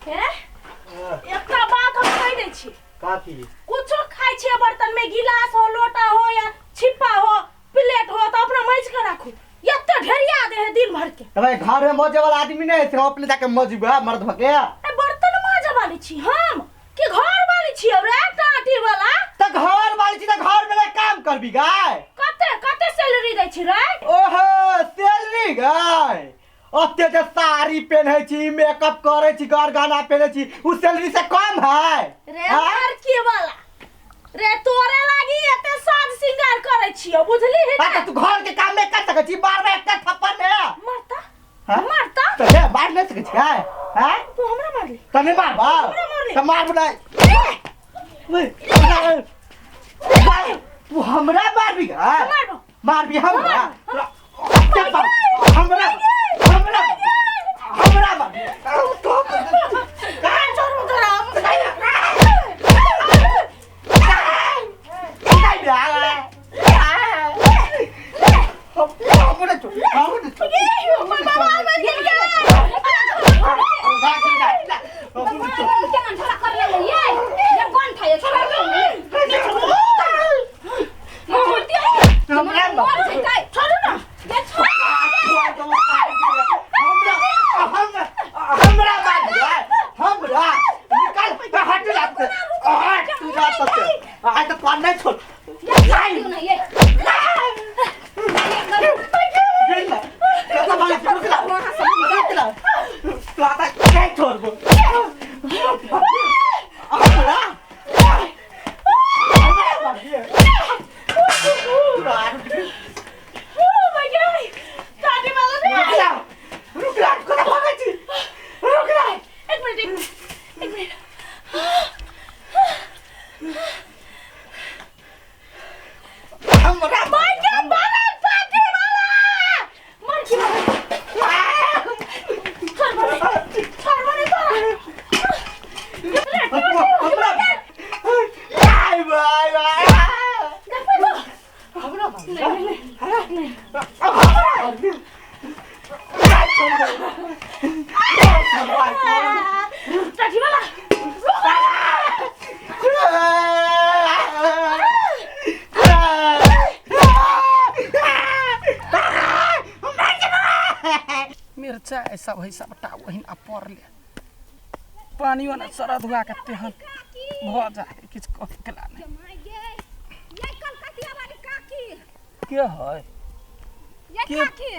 हे एकटा बात हम कहि दै छी। काफी कुछो खाइ छियै बर्तन में, गिलास हो, लोटा हो या छिप्पा हो, प्लेट हो, तो अपना मजि के राखू। एते ढेरिया दे है दिन भर के। तो भाई घर में मजे वाला आदमी नहीं है, अपने जाके मजबा मर्द भके। ए बर्तन माजे वाली छी हम कि घर वाली छी रे टाटी वाला? तो घर वाली छी तो घर में काम करबी गाय। कते कते सैलरी दै छी रे? ओहो सैलरी गाय, ओते जे साड़ी पहनै छी, मेकअप करै छी, गर गहना पहनै छी, उ सैलरी से कम है? रे हाँ? लड़की वाला रे, तोरे लागी एते साज श्रृंगार करै छियो, बुझली ही हाँ, ना? तो तू घर के काम में कर सकै छी, बार बार एक थप्पड़ ने मारता। हाँ? मारता। तो हे मार नहीं सकै छी हैं? हैं? तू हमरा मारली? तो नहीं मारबा? हमरा मारली। तो मार बनाए। ओए, तू हमरा मारबी का? मारबो। मारबी हमरा? मारबो। हमरा हमरा हमरा मारबी? कान छोड़ू तोरा। एक मिनट, एक मिनट, एक मिनट। मिरचाइ सब है सबटा ओहिना पड़ले, पानियो ने सरद हुआ के तेहन भऽ जाए, किछु कहै के ला नहि। के है? के?